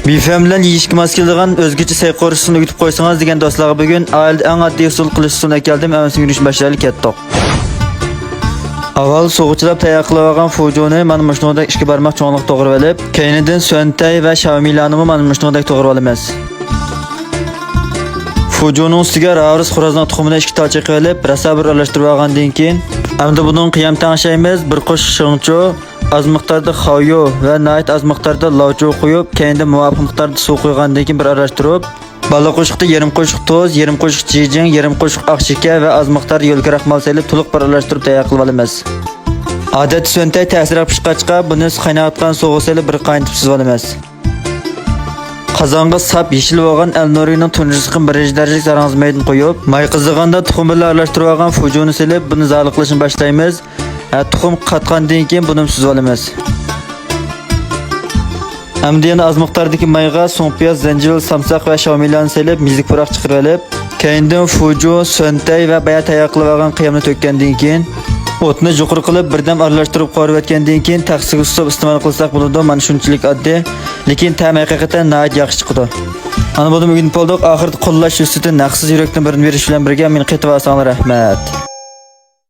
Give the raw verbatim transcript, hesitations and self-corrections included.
بىفەم بىلەن يېيىشكە ماس كېلىدىغان ئۆزگىچە سەي قورۇشنى ئۆگىتىپ قويسىڭىز دېگەن دوستلارغا بۈگۈن ئائىلىدە ئەڭ ئاددىي ئۇسۇل قىلىش ئۇسۇلىنى ئەكەلدىم. ھەممىسىنى ئۆگىنىشنى باشلايلى، كەتتۇق. ئاۋۋال سۇغا چىلاپ تەييار قىلىۋالغان فۇجۇنى مانا مۇشۇنىڭدەك ئىككى بارماق چوڭلۇقتا توغرىۋېلىپ، كەينىدىن سۈەنتەي ۋە شاۋمىلانىمۇ مانا مۇشۇنىڭدەك توغرىۋالىمىز. فۇجۇنىڭ ئۈستىگە راۋرۇس خورازنىڭ تۇخۇمىنى ئىككى تال چېقىۋېلىپ، راسا بىر ئارىلاشتۇرۇۋالغاندىن كېيىن، ئەمدى بۇنىڭغا قىيام تەڭشەيمىز. بىر قوشۇق شېڭچۇ، ئاز مىقداردا خاۋيۇ ۋە ناھايىتى ئاز مىقداردا لاۋچۇ قويۇپ، كەينىدىن مۇۋاپىق مىقداردا سۇ قۇيغاندىن كېيىن بىر ئارىلاشتۇرۇپ، بالا قوشۇقتا يېرىم قوشۇق تۇز، يېرىم قوشۇق جىجىڭ، يېرىم قوشۇق ئاق شېكەر ۋە ئاز مىقداردا يۆل كراخمال سېلىپ، تولۇق بىر ئارىلاشتۇرۇپ تەييار قىلىۋالىمىز. ئادەتتە سۈەنتەي تەسرەك پىشقاچقا، بۇنى قايناۋاتقان سۇغا سېلىپ بىر قاينىتىپ سۈزۈۋالىمىز. قازانغا ساپ يېشىل بولغان ئەلنورىنىڭ تۇنجۇقىنى بىرىنچى دەرىجىلىك زەرەڭزىمەيدىن قويۇپ، ماي قىزىغاندا تۇخۇم بىلەن ئارىلاشتۇرۇۋالغان فۇجۇنى سېلىپ، بۇنى زالىقلىشىنى باشلايمىز. ھە، تۇخۇم قاتقاندىن كېيىن بۇنىمۇ سۈزۈۋالىمىز. ئەمدى يەنە ئاز مىقداردىكى مايغا سۇڭپىياز، زەنجىۋىل، سامساق ۋە شاۋمىلانى سېلىپ، مېزىك پۇراق چىقىرىۋېلىپ، كەينىدىن فۇجۇ، سۈەنتەي ۋە بايا تەييار قىلىۋالغان قىيامنى تۆككەندىن كېيىن، ئوتنى يۇقىرى قىلىپ، بىردەم ئارىلاشتۇرۇپ قورۇۋەتكەندىن كېيىن، تەخسىگە سۇسۇپ ئىستېمال قىلساق بولىدۇ. مانا شۇنچىلىك ئاددىي، لېكىن تەمى ھەقىقەتەن ناھايىتى ياخشى چىقىدۇ. ئانا بولدۇم، ئۆگىنىپ بولدۇق. ئاخىرىدا قوللاش ھۆسنىتىن ھەقسىز يۈرەكتىن بىرنى بېرىش بىلەن بىرگە مېنى قېتىۋالساڭلار رەھمەت.